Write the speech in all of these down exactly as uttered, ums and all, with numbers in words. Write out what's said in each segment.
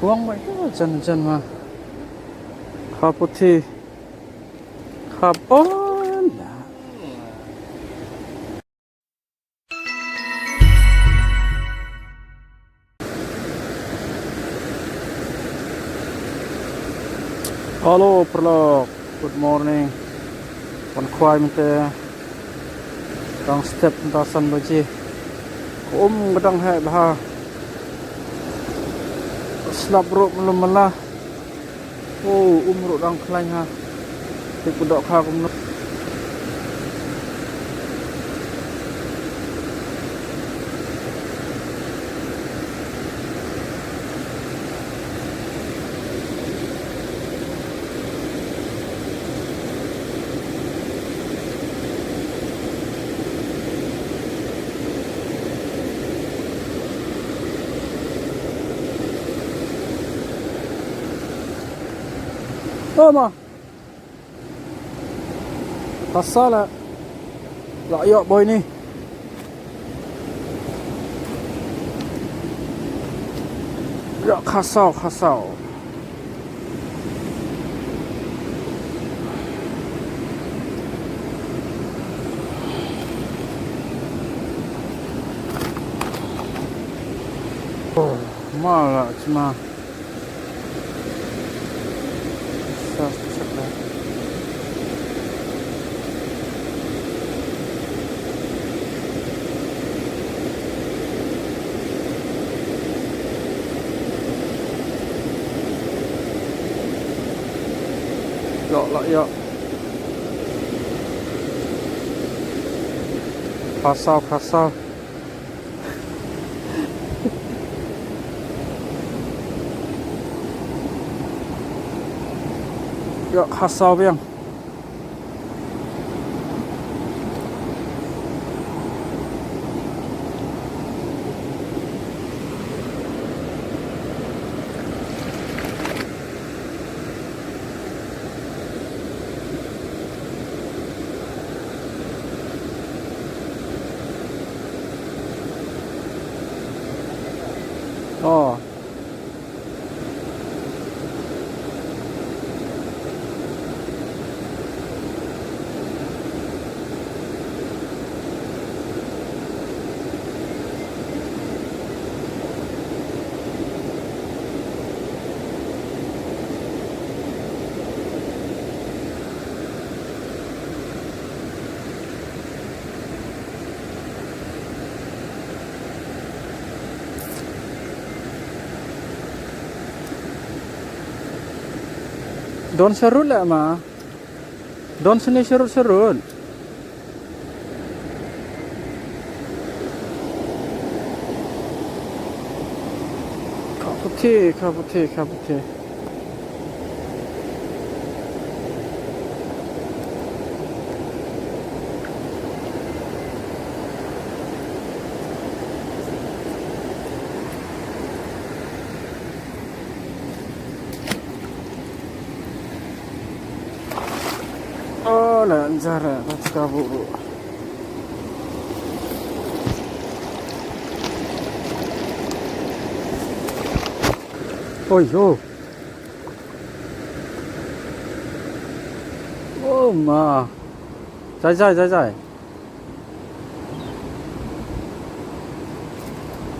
Wang bai ka jan jan ma. Kha puthi. Kha pon. Hello, paralok. Good morning. Wan khwai mynta. Dang step mynta san baje. Ka um ka dang heh bha. Slap ruh mala mala. Oh, um ruh dang khlaiñ ha. Te ku doh kha kumno. Oh, ma. Khasala. La ïoh boi ni. Ïoh khasaw, khasaw. Oh, ma la chma. Sa, sa, sa. Ïoh, la ïoh. Khasaw, khasaw. Ïoh khasaw biang. Oh. Don sharud lah ma. Don sini sharud sharud. Kha puthi, kha puthi, kha puthi. Oh, la jara, la jara buru. Oi, oh. Oh, ma. Jai, jai, jai, jai.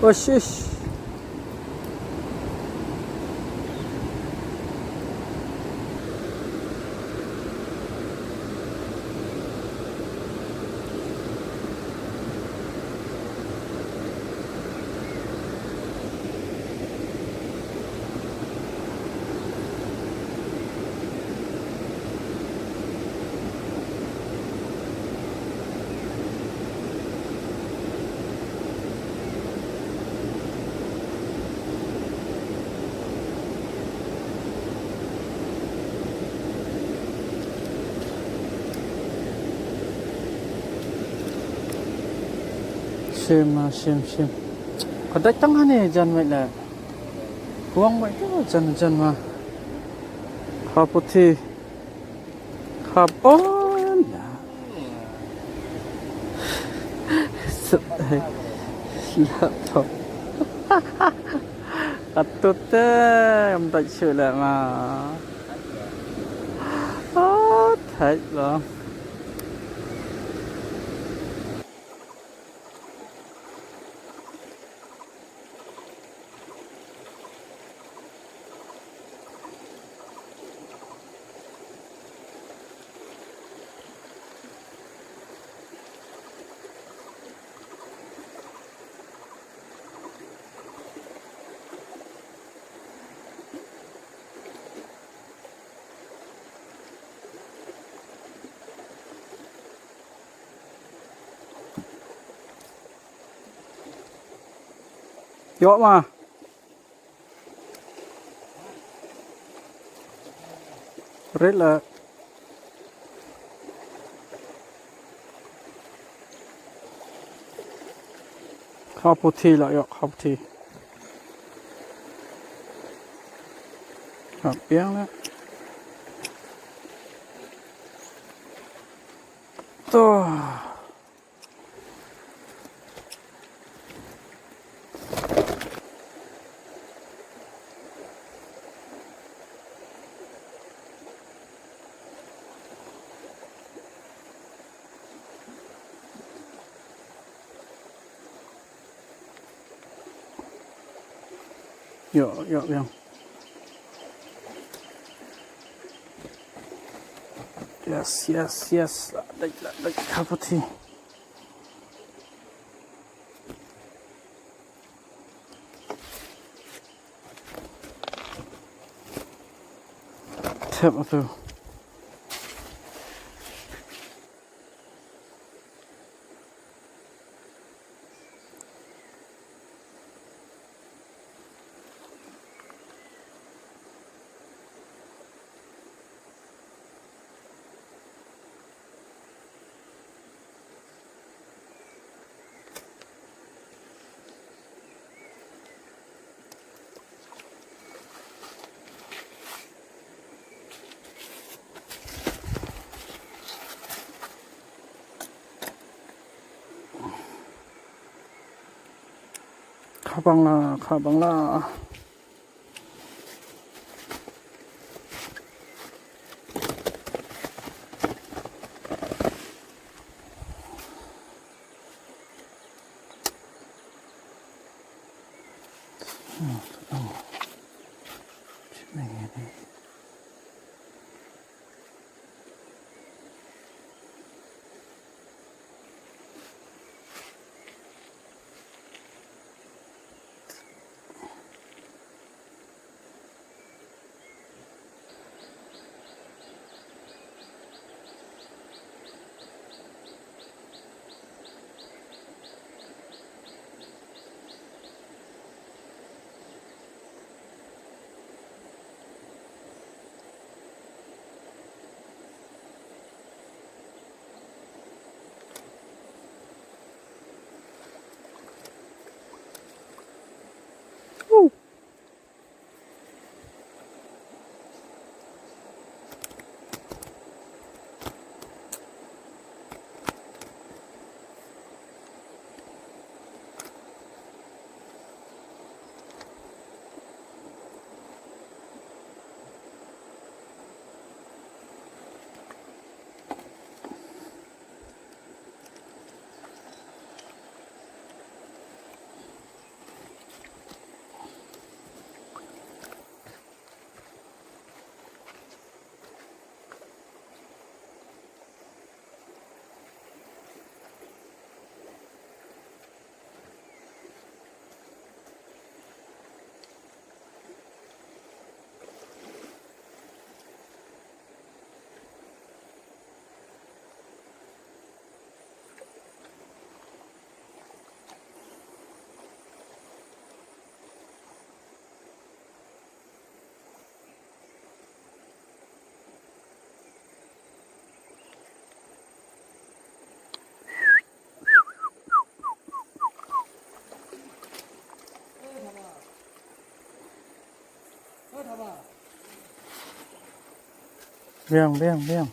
Oh, shish. Shim, ah, shim, shim. Ka dei tang hangne jan mai la. Kuang mai tu jan, jan ma. Kha puthi. Kha pon. Laptop. Katut te, em tak shu le ma. Oh, thait lo. Ïoh ma. Rit la. Khaw puthi la ïoh, khaw puthi. Khaw biang la. To. Ïoh, ïoh, ïoh. Yes, yes, yes. Dai, dai, dai, khaw puthi. Thep atu. Kha bang la, kha bang la. Biang, biang, biang.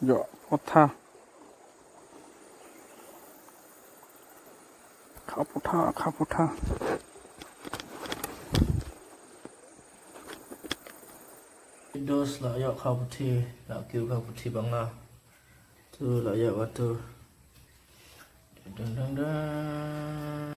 Ïoh, putha. Kha putha, kha putha. Dos la ïoh ka puthi, la kiew ka puthi ba nga. Tu la ïoh ka tu. Dang dang dang.